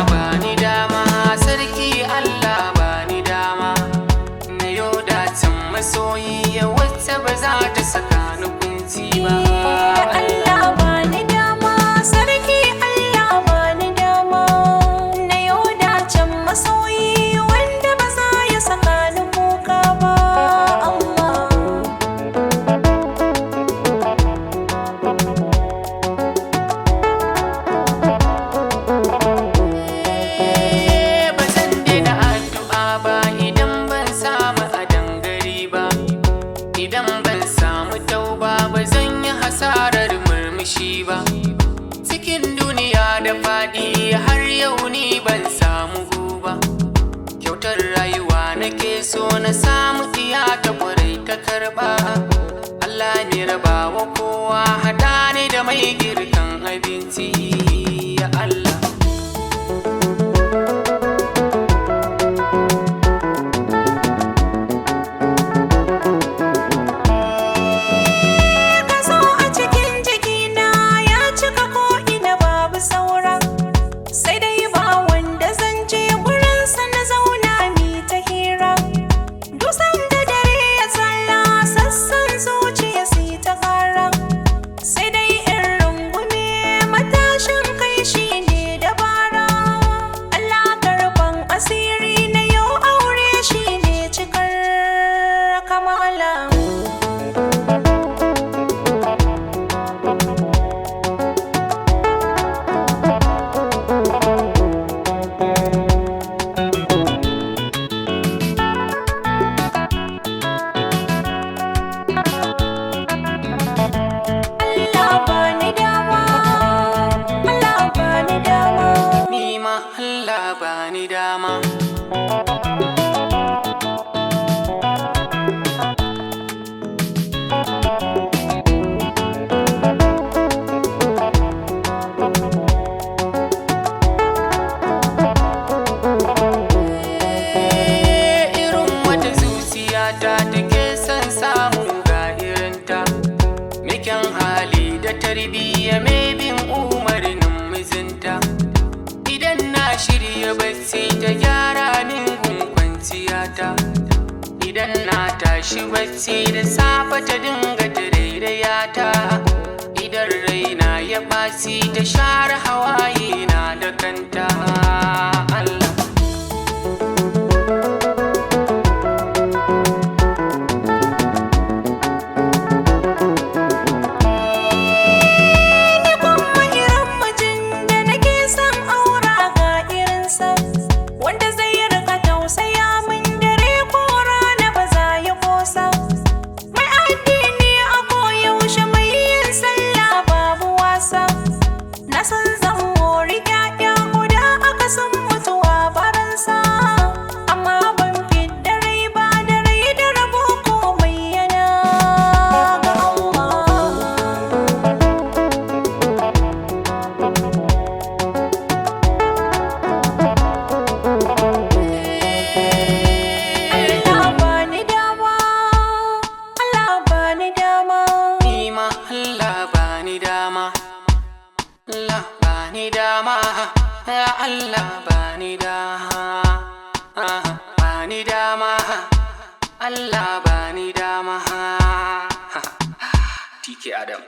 Bani dama sarki Allah, bani dama na yau dacin masoyi wacce ba za ta saka ni kunci ba. Allah bani dama, sarki Allah bani dama na yau dacen masoyi wanda ba za ya saka ni kuka ba, Allah. Ba zan daina addu'a ba idan ban samu a dangare ba. Idan ban samu tauba ba, zan yi hasarar murmushi ba. Cikin duniya da faɗi har yau ni ban samu guba. Kyautar rayuwa nake so na samu, iya ta kwarai ta karɓa. Allah ne rabawa kowa, haɗa ni da mai girkan abinci, ya Allah. Ka zo a cikin jikina ya cika ko ina babu saura, sai dai ba wanda zan je gurinsa na zauna mi ta hira. Dusan da dare ya tsalla, sassan zuciya sai ta kara, sai dai in rungume matashin kai shine dabara. Allah karban asiri, na yau aure shine cikar kamala. Allah bani dama, Allah bani dama. Ni ma Allah bani dama. Irin wata zuciya ta take son samu ga irinta. Mikin hali da tarbiyya, mai bin umarnin mijinta. Idan na shirya bacci ta gyara min gun kwanciyata. Idan na tashi bacci da safe ta dinga tarairayata. Idan raina ya ɓaci ta share hawaye na da kanta. Allah. Ni kuma irin mijin da nake son aura ga irinsa, wanda zai rika tausaya min dare ko rana ba za ya kosa. Mai addini a koyaushe, mai yin sallah babu wasa. Na san zan mori ƴaƴa guda aka san mutuwa baransa, amma ban fidda rai ba, da rai da rabo komai yana ga Allah. Allah bani dama, Allah bani dama. Ni ma Allah bani dama. Allah bani dama. Ya Allah bani dama. Bani dama. Allah bani dama. TK Adam.